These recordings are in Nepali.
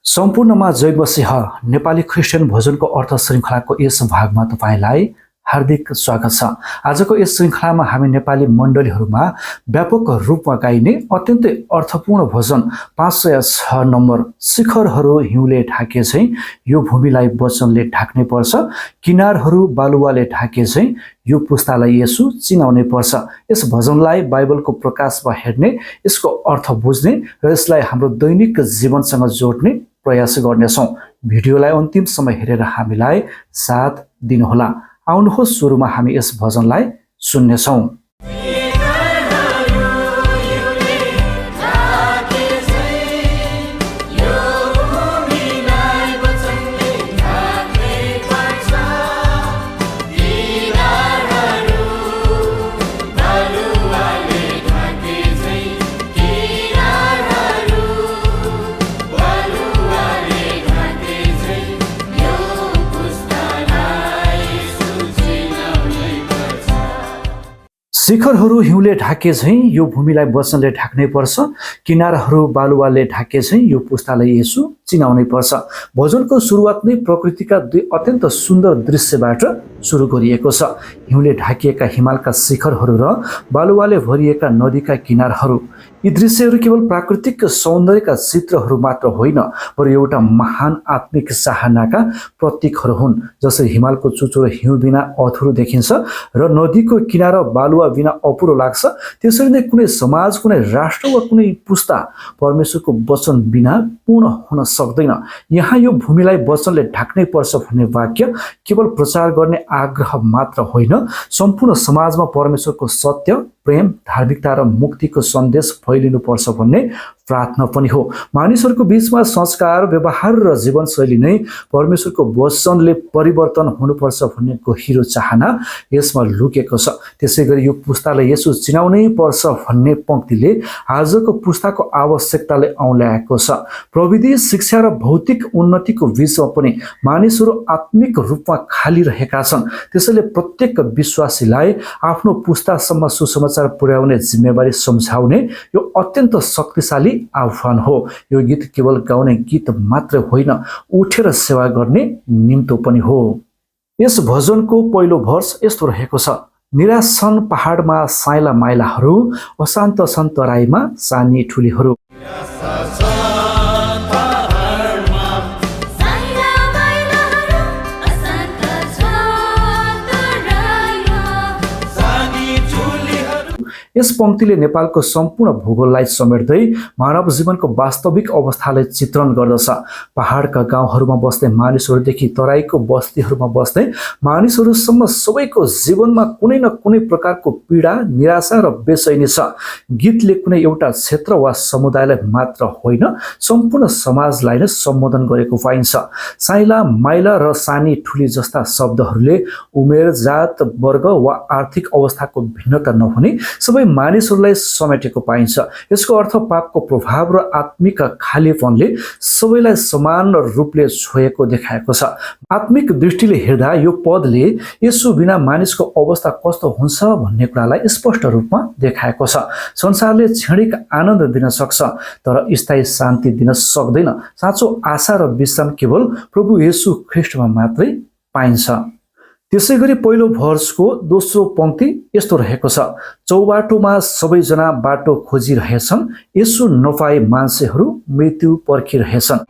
सम्पूर्णमा जय मसीह नेपाली क्रिस्चियन भोजनको अर्थ श्रृङ्खलाको यस भागमा तपाईलाई हार्दिक स्वागत छ। आजको यस श्रृङ्खलामा हामी नेपाली मण्डलीहरूमा व्यापक रूपमा गाइने अत्यन्तै अर्थपूर्ण भजन 506 नम्बर शिखरहरू हिउँले ढाके चाहिँ यो भूमिलाई वचनले ढाक्नै पर्छ, किनारहरू बालुवाले ढाके चाहिँ यो पुस्तालाई येशू चिनाउनै पर्छ। यस भजनलाई बाइबलको प्रकाशमा हेर्ने, यसको अर्थ बुझ्ने र यसलाई हाम्रो दैनिक जीवनसँग जोड्ने प्रयास गर्नेछौँ। भिडियोलाई अन्तिमसम्म हेरेर हामीलाई साथ दिनुहोला। आउनुहोस् सुरुमा हामी यस भजनलाई सुन्नेछौँ। शिखरहरू हिउँले ढाके झैं यो भूमिलाई वचनले ढाक्नै पर्छ, किनारहरू बालुवाले ढाके झैं यो पुस्तालाई येशू चिनाउनै पर्छ। भजनको सुरुवात नै प्रकृतिका दुई अत्यन्त सुन्दर दृश्यबाट सुरु गरिएको छ। हिउँले ढाकिएका हिमालका शिखरहरू र बालुवाले भरिएका नदीका किनारहरू। यी दृश्यहरू केवल प्राकृतिक सौन्दर्यका चित्रहरू मात्र होइन, बरु एउटा महान आत्मिक चाहनाका प्रतीकहरू हुन्। जसरी हिमालको चुचुरो हिउँ बिना अधुरो देखिन्छ र नदीको किनारा बालुवा बिना अपुरो लाग्छ, त्यसरी नै कुनै समाज, कुनै राष्ट्र वा कुनै पुस्ता परमेश्वरको वचन बिना पूर्ण हुन सक्दैन। यहाँ यो भूमिलाई वचनले ढाक्नै पर्छ भन्ने वाक्य केवल प्रचार गर्ने आग्रह मात्र होइन, सम्पूर्ण समाजमा परमेश्वरको सत्य, प्रेम, धार्मिकता र मुक्तिको सन्देश फैलिनु पर्छ भन्ने प्रार्थना पनि हो। मानिसहरूको बीचमा संस्कार, व्यवहार र जीवनशैली नै परमेश्वरको वचनले परिवर्तन हुनुपर्छ भन्ने गहिरो चाहना यसमा लुकेको छ। त्यसैगरी यो पुस्तालाई येशू चिनाउनै पर्छ भन्ने पंक्तिले आजको पुस्ताको आवश्यकताले औँल्याएको छ। प्रविधि, शिक्षा र भौतिक उन्नतिको बीचमा पनि मानिसहरू आत्मिक रूपमा खाली रहेका छन्। त्यसैले प्रत्येक विश्वासीलाई आफ्नो पुस्तासम्म सुसमाचार पुर्याउने जिम्मेवारी सम्झाउने यो अत्यन्त शक्तिशाली आह्वान हो। यो गीत केवल गाउने गीत मात्र होइन, उठेर सेवा गर्ने निम्तो पनि हो। यस भजनको पहिलो भर्स यस्तो रहेको छ: निराश छन् पहाडमा साइला माइलाहरू, अशान्त छन् तराईमा सानी ठुलीहरू। यस पंक्तिले नेपालको सम्पूर्ण भूगोललाई समेट्दै मानव जीवनको वास्तविक अवस्थालाई चित्रण गर्दछ। पहाडका गाउँहरूमा बस्ने मानिसहरूदेखि तराईको बस्तीहरूमा बस्ने मानिसहरूसम्म सबैको जीवनमा कुनै न कुनै प्रकारको पीडा, निराशा र बेचैनी छ। गीतले कुनै एउटा क्षेत्र वा समुदायलाई मात्र होइन, सम्पूर्ण समाजलाई नै सम्बोधन गरेको पाइन्छ। साइला, माइला र सानी ठुली जस्ता शब्दहरूले उमेर, जात, वर्ग वा आर्थिक अवस्थाको भिन्नता नहुने सबै मानिसहरूलाई समेटेको पाइन्छ। यसको अर्थ पापको प्रभाव र आत्मिक खालीपनले सबैलाई समान रूपले छोएको देखाएको छ। आत्मिक दृष्टिले हेर्दा यो पदले येशू बिना मानिसको अवस्था कस्तो हुन्छ भन्ने कुरालाई स्पष्ट रूपमा देखाएको छ। संसारले क्षणिक आनन्द दिन सक्छ, तर स्थायी शान्ति दिन सक्दैन। साँचो आशा र विश्राम केवल प्रभु येशू ख्रीष्टमा मात्रै पाइन्छ। त्यसैगरी पहिलो भर्सको दोस्रो पंक्ति यस्तो रहेको छ: चौबाटोमा सबैजना बाटो खोजिरहेछन्, येशू नपाए मान्छेहरू मृत्यु पर्खिरहेछन्।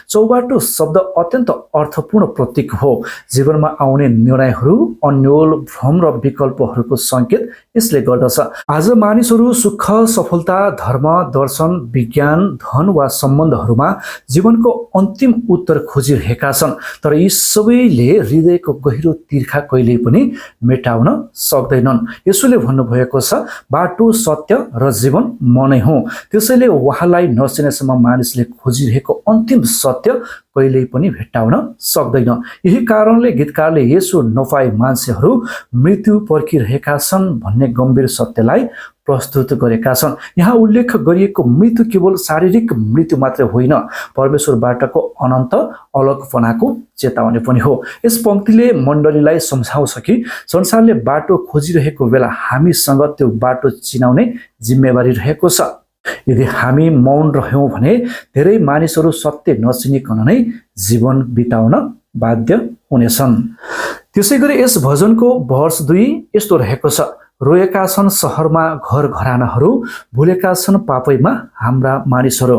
चौबाटो शब्द अत्यन्त अर्थपूर्ण प्रतीक हो। जीवनमा आउने निर्णयहरू, अन्यल, भ्रम र विकल्पहरूको संकेत यसले गर्दछ। आज मानिसहरू सुख, सफलता, धर्म, दर्शन, विज्ञान, धन वा सम्बन्धहरूमा जीवनको अन्तिम उत्तर खोजिरहेका छन्, तर यी सबैले हृदयको गहिरो तिर्खा कहिल्यै पनि मेटाउन सक्दैनन्। येशूले भन्नुभएको छ, बाटो, सत्य र जीवन म नै हुँ। त्यसैले उहाँलाई नचिनेसम्म मानिसले खोजिरहेको अन्तिम सत्य सत्य कहिल्यै पनि भेट्टाउन सक्दैन। यही कारणले गीतकारले यसो नपाई मान्छेहरू मृत्यु पर्खिरहेका छन् भन्ने गम्भीर सत्यलाई प्रस्तुत गरेका छन्। यहाँ उल्लेख गरिएको मृत्यु केवल शारीरिक मृत्यु मात्रै होइन, परमेश्वरबाटको अनन्त अलगपनाको चेतावनी पनि हो। यस पंक्तिले मण्डलीलाई सम्झाउँछ कि संसारले बाटो खोजिरहेको बेला हामीसँग त्यो बाटो चिनाउने जिम्मेवारी रहेको छ। यदि हामी मौन रह्यौँ भने धेरै मानिसहरू सत्य नचिनिकन नै जीवन बिताउन बाध्य हुनेछन्। त्यसैगरी यस भजनको वर्ष 2 यस्तो रहेको छ, रोएका छन् सहरमा घर घरानाहरू, भुलेका छन् पापैमा हाम्रा मानिसहरू।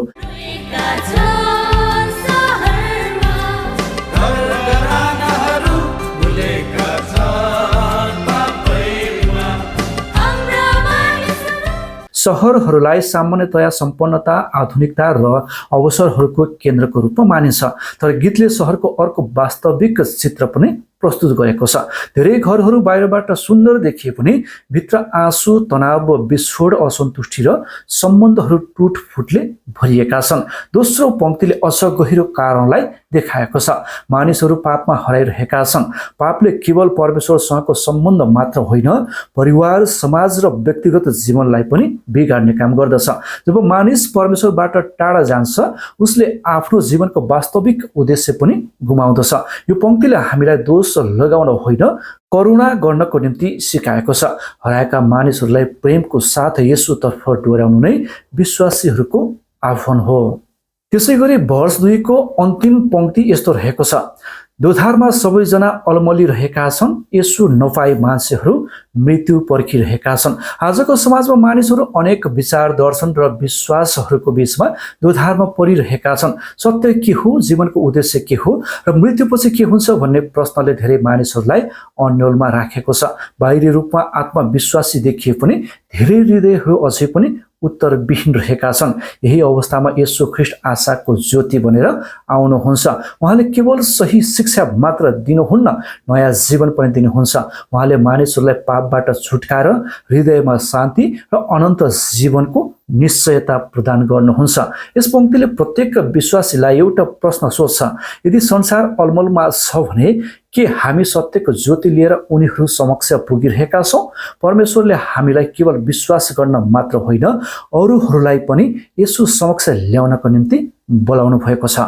सहरहरूलाई सामान्यतया सम्पन्नता, आधुनिकता र अवसरहरूको केन्द्रको रूपमा मानिन्छ, तर गीतले सहरको अर्को वास्तविक चित्र पनि प्रस्तुत गरेको छ। धेरै घरहरू बाहिरबाट सुन्दर देखिए पनि भित्र आँसु, तनाव, विछोड, असन्तुष्टि र सम्बन्धहरू टुटफुटले भरिएका छन्। दोस्रो पंक्तिले अझ गहिरो कारणलाई देखाएको छ। मानिसहरू पापमा हराइरहेका छन्। पापले केवल परमेश्वरसँगको सम्बन्ध मात्र होइन, परिवार, समाज र व्यक्तिगत जीवनलाई पनि बिगार्ने काम गर्दछ। जब मानिस परमेश्वरबाट टाढा जान्छ, उसले आफ्नो जीवनको वास्तविक उद्देश्य पनि गुमाउँदछ। यो पंक्तिले हामीलाई दोष लगाउन होइन, करुणा गर्नको निम्ति सिकाएको छ। हराएका मानिसहरूलाई प्रेमको साथ येशूतर्फ डोर्याउनु नै विश्वासीहरूको आह्वान हो। त्यसैगरी वर्ष 2 को अन्तिम पंक्ति यस्तो रहेको छ, दोधारमा सबैजना अलमलिरहेका छन्, येशू नपाई मान्छेहरू मृत्यु पर्खिरहेका छन्। आजको समाजमा मानिसहरू अनेक विचार, दर्शन र विश्वासहरूको बीचमा दोधारमा परिरहेका छन्। सत्य के हो, जीवनको उद्देश्य के हो र मृत्युपछि के हुन्छ भन्ने प्रश्नले धेरै मानिसहरूलाई अन्योलमा राखेको छ। बाहिरी रूपमा आत्मविश्वासी देखिए पनि धेरै हृदयहरू अझै पनि उत्तरविहीन रहेका छन्। यही अवस्थामा येशू ख्रीष्ट आशाको ज्योति बनेर आउनुहुन्छ। उहाँले केवल सही शिक्षा मात्र दिनुहुन्न, नयाँ जीवन पनि दिनुहुन्छ। उहाँले मानिसहरूलाई पापबाट छुटकाएर हृदयमा शान्ति र अनन्त जीवनको निश्चयता प्रदान गर्नुहुन्छ। यस पंक्तिले प्रत्येक विश्वासीलाई एउटा प्रश्न सोध्छ, यदि संसार अलमलमा छ भने के हामी सत्यको ज्योति लिएर उनीहरू समक्ष पुगिरहेका छौँ? परमेश्वरले हामीलाई केवल विश्वास गर्न मात्र होइन, अरूहरूलाई पनि येशू समक्ष ल्याउनको निम्ति बोलाउनु भएको छ।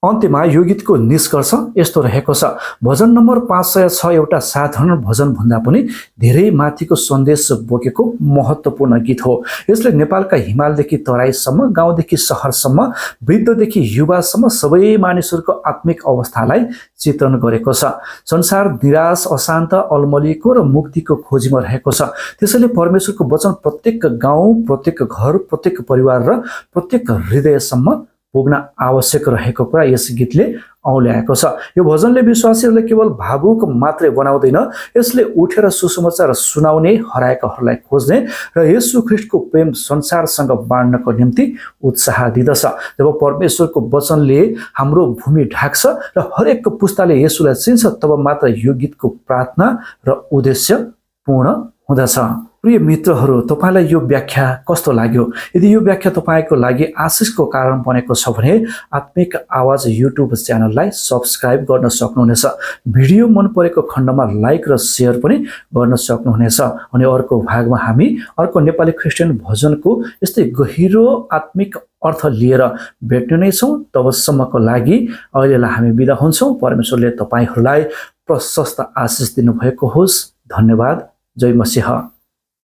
अन्त्यमा यो गीतको निष्कर्ष यस्तो रहेको छ, भजन नम्बर 506 एउटा साधारण भजन भन्दा पनि धेरै माथिको सन्देश बोकेको महत्त्वपूर्ण गीत हो। यसले नेपालका हिमालदेखि तराईसम्म, गाउँदेखि सहरसम्म, वृद्धदेखि युवासम्म सबै मानिसहरूको आत्मिक अवस्थालाई चित्रण गरेको छ। संसार निराश, अशान्त, अलमलिएको र मुक्तिको खोजीमा रहेको छ। त्यसैले परमेश्वरको वचन प्रत्येक गाउँ, प्रत्येक घर, प्रत्येक परिवार र प्रत्येक हृदयसम्म पुग्न आवश्यक रहेको कुरा यस गीतले औल्याएको छ। यो भजनले विश्वासीहरूलाई केवल भावुक मात्रै बनाउँदैन, यसले उठेर सुसमाचार सुनाउने, हराएकाहरूलाई खोज्ने र येशू ख्रीष्टको प्रेम संसारसँग बाँड्नको निम्ति उत्साह दिँदछ। जब परमेश्वरको वचनले हाम्रो भूमि ढाक्छ र हरेक पुस्ताले येशूलाई चिन्छ, तब मात्र यो गीतको प्रार्थना र उद्देश्य पूर्ण हुँदछ। प्रिय मित्रहरू, तपाईलाई यो व्याख्या कस्तो लाग्यो? यदि यो व्याख्या तपाईको लागि आशिषको कारण बनेको छ भने आत्मिक आवाज युट्युब च्यानललाई सब्स्क्राइब गर्न सक्नुहुनेछ। भिडियो मन परेको खण्डमा लाइक र सेयर पनि गर्न सक्नुहुनेछ। अनि अर्को भागमा हामी अर्को नेपाली क्रिस्चियन भजनको यस्तै गहिरो आत्मिक अर्थ लिएर भेट्ने नै छौँ। तबसम्मको लागि अहिलेलाई हामी बिदा हुन्छौँ। परमेश्वरले तपाईहरूलाई प्रशस्त आशिष दिनुभएको होस्। धन्यवाद। जय मसीह।